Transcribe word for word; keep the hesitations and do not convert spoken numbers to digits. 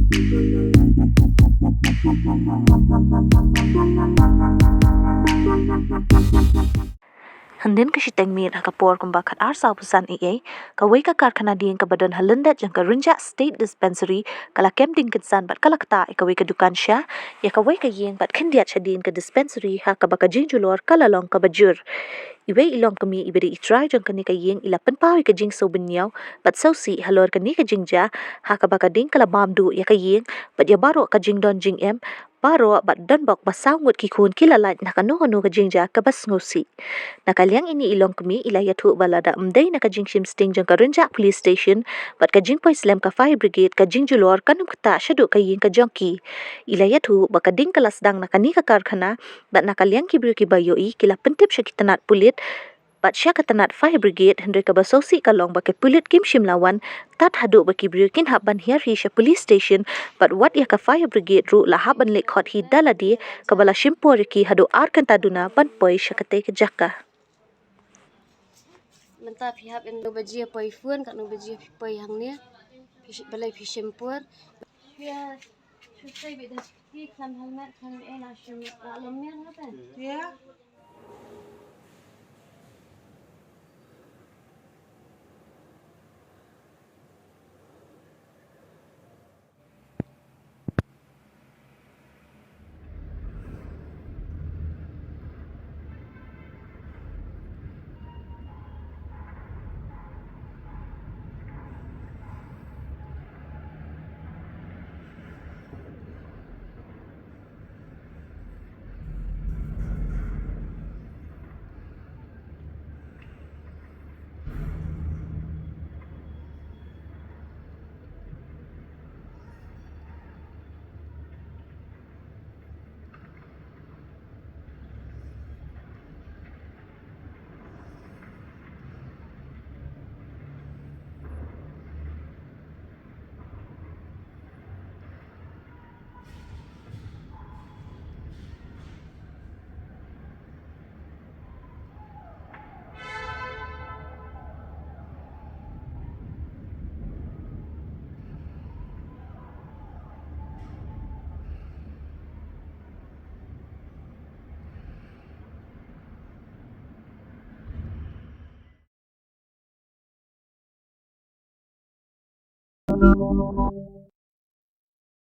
Hadien ka shiteng miet ha ka por kumba khatar saw phew san A.M., kawei ka karkhana dieng kaba don ha lyndet jong ka Rynjah State Dispensary ka la kem dieng kynsan bad ka la ktah ïa kawei ka dukan sha, ïa kawei ka ïing bad khyndiat shadien ka dispensary ha kaba ka jingjulor ka la long kaba jur. Iwei i longkmie iba dei i trai jong kane ka ïing i la pynpaw ïa ka jingsngewbynñiaw bad sngewsih halor kane ka jingjia ha kaba ka dieng ka la bam duh ïa ka ïing bad ïa baroh ka jingdon jingem baroh bad don bok ba saw ngut ki khun ki la lait na kano kano ka jingjia kaba sngewsih. Na ka liang ine i longkmie i la ïathuh ba lada ym dei na ka jingshim sting jong ka Rynjah Police Station bad ka jingpoi slem ka fire brigade ka jingjulor kan ym ktah shaduh ka ïing ka jong ki. I la ïathuh ba ka dieng ka la sdang na kane ka karkhana bad na ka liang ki briew kiba ïohi ki la pyntip sha ki tnat pulit bad sha ka tnat fire brigade, hynrei kaba sngewsih ka long ba ki pulit kim shym la wan tad haduh ba ki briew kin hap ban hiar hi sha police station bad wat ïa ka fire brigade ruh la hap ban leit khot hi da lade, kaba la shim por ïa ki haduh ar kynta duna ban poi sha katei ka jaka. Mynta phi hap in no baje poi phone, ka no baje phi poi hangne. Phi shi-, balei phi shim por? Phi, phi sei bit da phi khlem helmet, khlem eh la shim, la lom mian hapa. Ya.